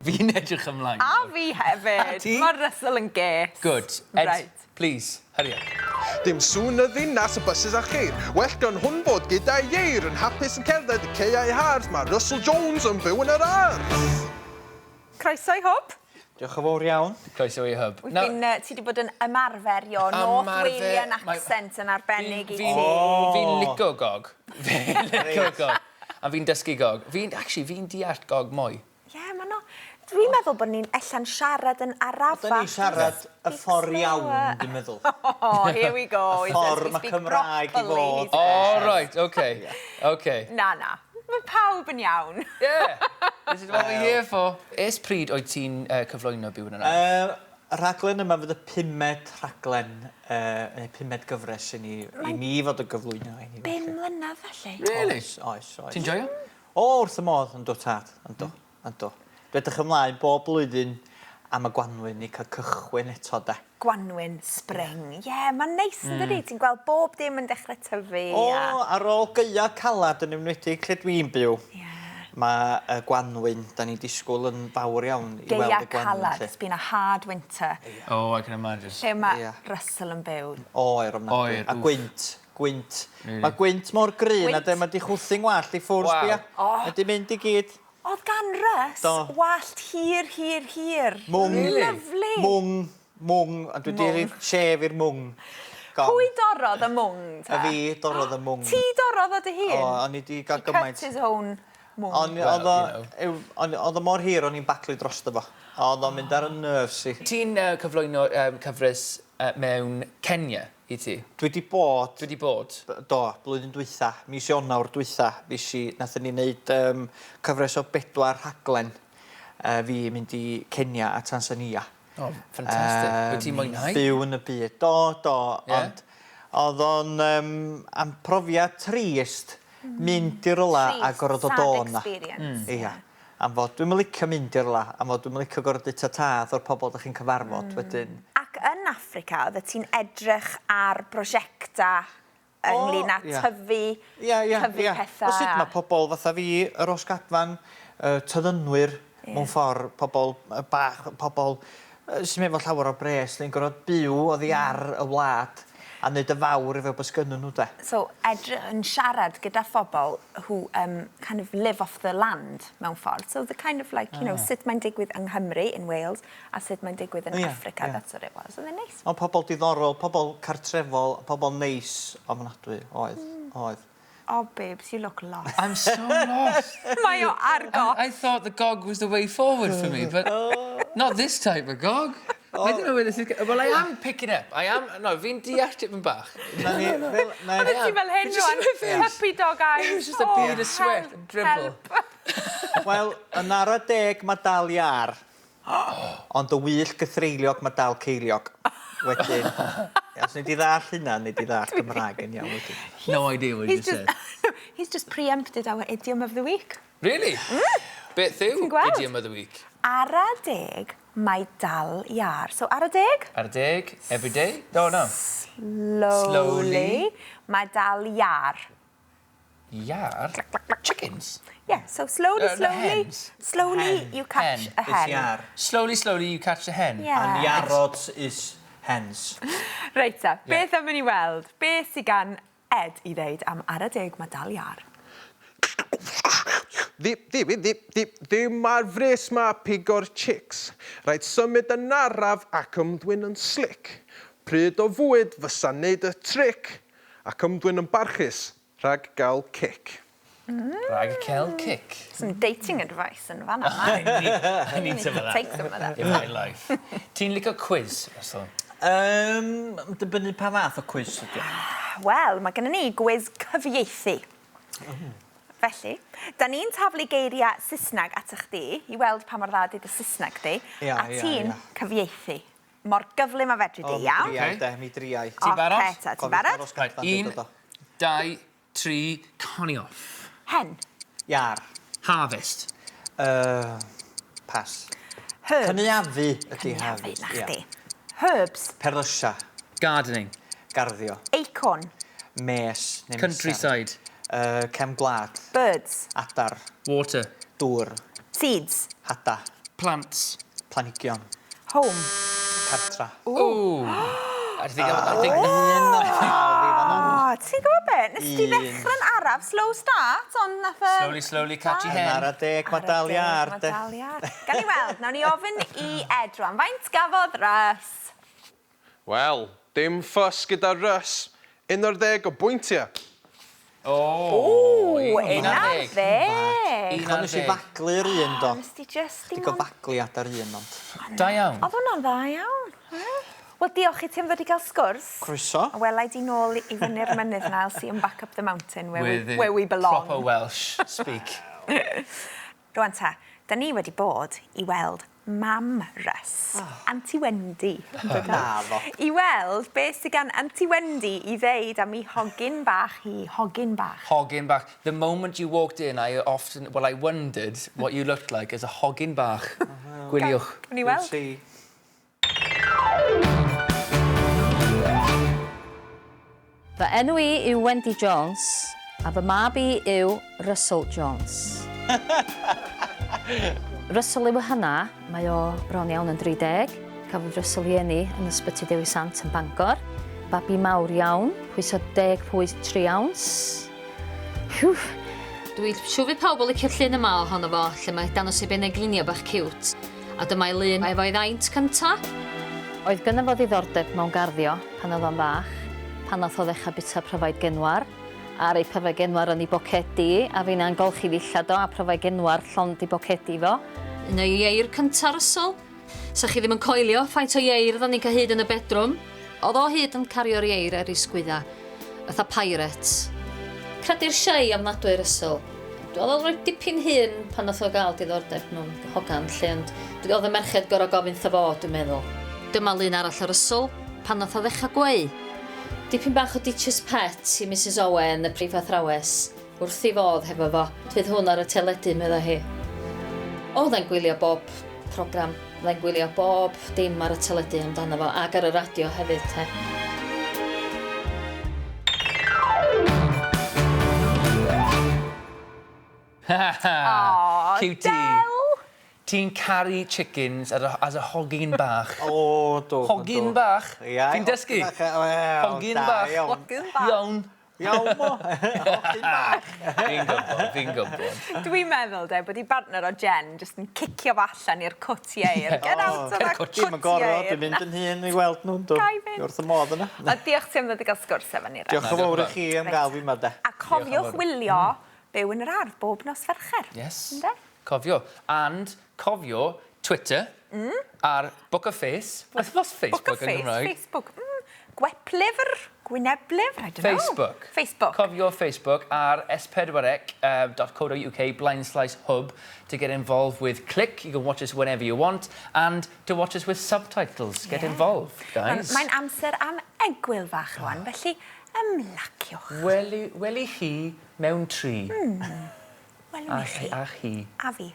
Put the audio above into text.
Fi'n edrych ymlaen. A fi hefyd. A ti? Mae Russell yn ges. Good. Ed, Right. please, hurry up. Dim sŵn y ddinas, y buses a cheir. Well gan hwn fod gyda'i ieir, yn hapus yn cerdded y caeau hardd, mae Russell Jones yn byw yn yr ardd. Croeso i Hwb. Diolch yn fawr iawn. Croeso i Hwb. We've been, ti 'di bod yn ymarfer your North Walian accent yn arbennig i ti. Fi'n lico gog. Fi'n lico gog. A fi'n dysgu gog. Fi'n, actually, fi'n deall gog mwy. Ie, ma' no... Dwi'n meddwl bod ni'n ella'n siarad yn arafach. Dyn ni'n siarad y ffordd iawn, dwi'n meddwl. Oh, here we go. Y ffordd mae Cymraeg i fod. Oh, right, okay. Okay. Na, na. Mae pawb yn iawn. Yeah, this is what we're here for. Ers pryd wyt ti'n uh, cyflwyno Byw yn yr Ardd? Uh, y rhaglen yma fydd y pumed rhaglen, uh, neu pumed gyfres i ni, i mi fod yn gyflwyno. I ni, Bum mlynedd felly. Really? Oes, oes, oes. Ti'n joio? O, wrth y modd, yndw tad, yndw, yndw. Dwi edrych ymlaen bob blwyddyn am y gwanwyn i cael cychwyn eto, de. Gwanwyn, spring. Ie, yeah, mae'n neis yn dydi? Ti'n gweld bob dim yn dechrau tyfu. O, ar ôl gaea calad yn enwedig lle dwi'n byw. Ie. Mae y gwanwyn, da ni'n disgwyl yn fawr iawn i weld y gwanwyn. Gaea calad, it's been a hard winter. Oh, I can imagine. Lle mae Russell yn byw. Oer ofnadwy. Oer, A gwynt. Gwynt. Really? Mae gwynt mor gry na de, mae di chwthu'n ngwallt i ffwrdd, Waw. sbia. Oh. Mae di mynd i gyd. Oedd gan Russ Do. wallt hir, hir, hir. Mwng. Really? Lyfli. Mwng. Mwng. A dwi di Mwng. shef i'r mwng. Gone. Pwy dorrodd y mwng ta? Y fi dorrodd y mwng. Ti dorrodd o dy hun? O, o'n i di gael He gymaint. cut his own mwng. O'n, oedd o, yw- o'n- oedd o mor hir, o'n i'n baglu drosto fo. Oedd o'n mynd ar y nerves i. Ti'n uh, cyflwyno um, cyfres uh, mewn Kenya? I ti? Dwi 'di bod... Dwi 'di bod. Do, blwyddyn dwytha, mis Ionawr dwytha, fues i, nathon ni neud yym cyfres o bedwar rhaglen yy fi mynd i Kenya a Tanzania. O, ffantastig. Yym... Wyt ti'n mwynhau? Byw yn y byd. Do, do, Ie? ond o'dd o'n yym am profiad trist mynd i rywla a gor'o' dod o 'na. Sad experience. Ia. Am fod dwi'm yn licio mynd i rywla, am fod dwi'm yn licio gor'o' deud ta-ta wrth o'r pobol 'dach chi'n cyfarfod wedyn. Ac yn Affrica oeddet ti'n edrych ar brosiecta ynglyn â tyfu, tyfu petha. Wel sut ma' pobol fatha fi, y Rhos Gadfan, y tyddynwyr mewn ffor, pobol yy bach, pobol yy sy'm efo llawer o bres, neu'n gor'o' byw oddi ar y wlad a neud y fawr efo be' sgynnyn nhw 'de. So edrych yn siarad gyda phobl who um kind of live off the land mewn ffordd. So the kind of like, you know, sut mae'n digwydd yng Nghymru, in Wales, a sut mae'n digwydd yn Affrica, that's what it was. Oedd e'n neis. Ond pobol diddorol, pobol cartrefol, pobol neis ofnadwy, oedd, oedd. Oh babes, you look lost. I'm so lost. Mae o ar goll. I thought the gog was the way forward for me, but not this type of gog. I don't know where this is go- Well, I am picking up. I am... No, fi'n deall tipyn bach. Na ni, fel... Na Oeddet ti fel hyn rwan, puppy dog eyes. It was just a bead of sweat and dribble. Wel, yn ara deg mae dal iâr. Ond y wyllt gythreiliog mae dal ceiliog. Wedyn, os nei di ddallt hynna, nei di ddallt Cymraeg yn iawn wedyn. No idea what you just said. He's just preempted our idiom of the week. Really? Beth yw idiom of the week? Ara deg, mae dal iâr. So ara deg? Ara deg, every day? No, no. Slowly. Slowly. Mae dal iâr. Iâr? Chickens? Yeah, so slowly, Uh, slowly, hens. slowly Hen. you catch Hen. a hen. It's iâr. Slowly, slowly you catch a hen. Yeah. And iarods is hens. Reit ta, beth am i ni weld? Beth sydd gan Ed i ddeud am ara deg mae dal iâr? Ddi, ddi, ddi, ddi, ddim ar frys mae pigo'r chicks. Rhaid symud yn araf ac ymddwyn yn slick. Pryd o fwyd fysa neud y tric. Ac ymddwyn yn barchus rhag gael cic. Rhag cael cic. Some dating advice yn fanna. I need, I need some of that. Take some of that. In my life. Ti'n licio quiz, Russell? Um, dibynnu pa fath o quiz ydi o. Wel, mae gennym ni gwis cyfieithu. Felly, da ni'n taflu geiriau Saesneg ata chdi i weld pa mor dda 'di dy Saesneg di, Ia, a ia, ti'n ia. cyfieithu mor gyflym a fedri di, iawn? O, mi driai, de, mi driai. Ti'n barod? Ocê ta, ti'n barod? Right, un, dau, tri, connie off. Hen. Iâr. Harvest. Uh, pass. Herbs. Cynaeafu ydi Cynaeafu, na chdi. Herbs. Perlysia. Gardening. Garddio. Acorn. Mes neu mesar. Countryside. Yy, cefn gwlad. Birds. Adar. Water. Dŵr. Seeds. Hada. Plants. Planhigion. Home. Cartra. Ooh. I think I think Un nath ddal fi fan'na. O, ti'n gwybod be? Nes ti Un. ddechrau'n araf, slow start, ond nath y... Slowly, slowly, catchy hen. Ar y deg, mae dal iar, Mae de. dal iar. Gan i weld, nawn ni ofyn i Ed rwan. Faint gafodd Russ? Wel, dim ffys gyda Russ. 11 o bwyntiau. O, Ww, un ar ddeg. Un Con ar nes i ddeg. faglu'r un, do. Nes ti just dim Digon ond... fagliad ar un, ond. Da iawn. Oedd hwnna'n dda iawn. Wel, diolch i ti am ddod i gael sgwrs. Croeso. A wela i di nôl i fyny'r mynydd na, I'll see him back up the mountain where, With we, the where we belong. proper Welsh speak. Rwan ta, da ni wedi bod i weld mam Russ, Auntie Wendy. Naddo. I weld beth sydd gan Auntie Wendy i ddeud am ei hogyn bach hi, hogyn bach. Hogyn bach. The moment you walked in, I often, well, I wondered what you looked like as a hogyn bach. Gwyliwch. Gawn ni weld? See. Fy enw i yw Wendy Jones a fy mab i yw Russell Jones. Russell yw hynna, mae o bron iawn yn 30. Cafodd Russell ei eni yn Ysbyty Dewi Sant yn Bangor. Babi mawr iawn, pwyso 10.3 ounce. Whew. Dwi siŵr fydd pawb yn licio'r llun yma ohono fo, lle mae dangos ei beneglinio bach ciwt. A dyma'i lun efo'i ddaint cynta. Oedd gynno fo ddiddordeb mewn garddio pan oedd o'n fach, pan nath o ddechrau bita pryfaid genwar, a rei pryfaid genwar yn ei bocedi, a finna'n golchi ddillad o, a pryfaid genwar llond ei bocedi fo. Un o'i ieir cynta Russell. Sa chi ddim yn coelio faint o ieir oeddan ni'n cael hyd yn y bedroom. Oedd o hyd yn cario'r ieir ar ei sgwydda, fatha pirate. Credu'r shy ofnadwy Russell. Oedd o'n rhoi dipyn hŷn pan nath o gael diddordeb mewn hogan 'lly ond oedd y merched gor'o' gofyn 'tho fo dwi'n meddwl. Dyma lun arall o Russell pan nath o ddechra gweu. Dipyn bach o teacher's pet i Misus Owen y prifathrawes. Wrth ei fodd hefo fo. Fydd hwn ar y teledu medda hi. Oedd e'n gwylio bob program. Oedd e'n gwylio bob dim ar y teledu amdano fo ac ar y radio hefyd te. Aw, Cutie. del! Ti'n caru chickens as a, as a hogyn bach. O, do. Hogyn bach? Ia. Ti'n dysgu? Hogyn bach. Hogyn bach. Iawn. Iawn mo. Hogyn bach. Fi'n gwybod, fi'n gwybod. Dwi'n meddwl, de, bod i bartner o Jen jyst yn cicio fo allan i'r cwt ieir. Get out of that cwt Dwi'm yn gorfod, ieir. dwi'n mynd yn hun i weld nhw, dw. Ga i fynd? Wrth y modd yna. A diolch ti am ddod i gael sgwrs efo ni. Russ. Diolch yn fawr i chi am gael fi yma, de. A cofiwch wylio Byw yn yr Ardd bob nos Fercher. Yes. Ynde? Cofio. And cofio Twitter ar Book of Face. What's, what's Facebook Book of yn Face, Gymraeg? Facebook. Gweplyfr, gwyneblifr, I don't know. Facebook. Facebook. Cofio Facebook ar s4c.co.uk blind slice hub to get involved with Click. You can watch us whenever you want and to watch us with subtitles. Get involved, guys. Mae'n amser am egwyl fach rwan, felly ymlaciwch. Weli, weli chi mewn tri. Welwn A ni chi. chi. A chi. A fi.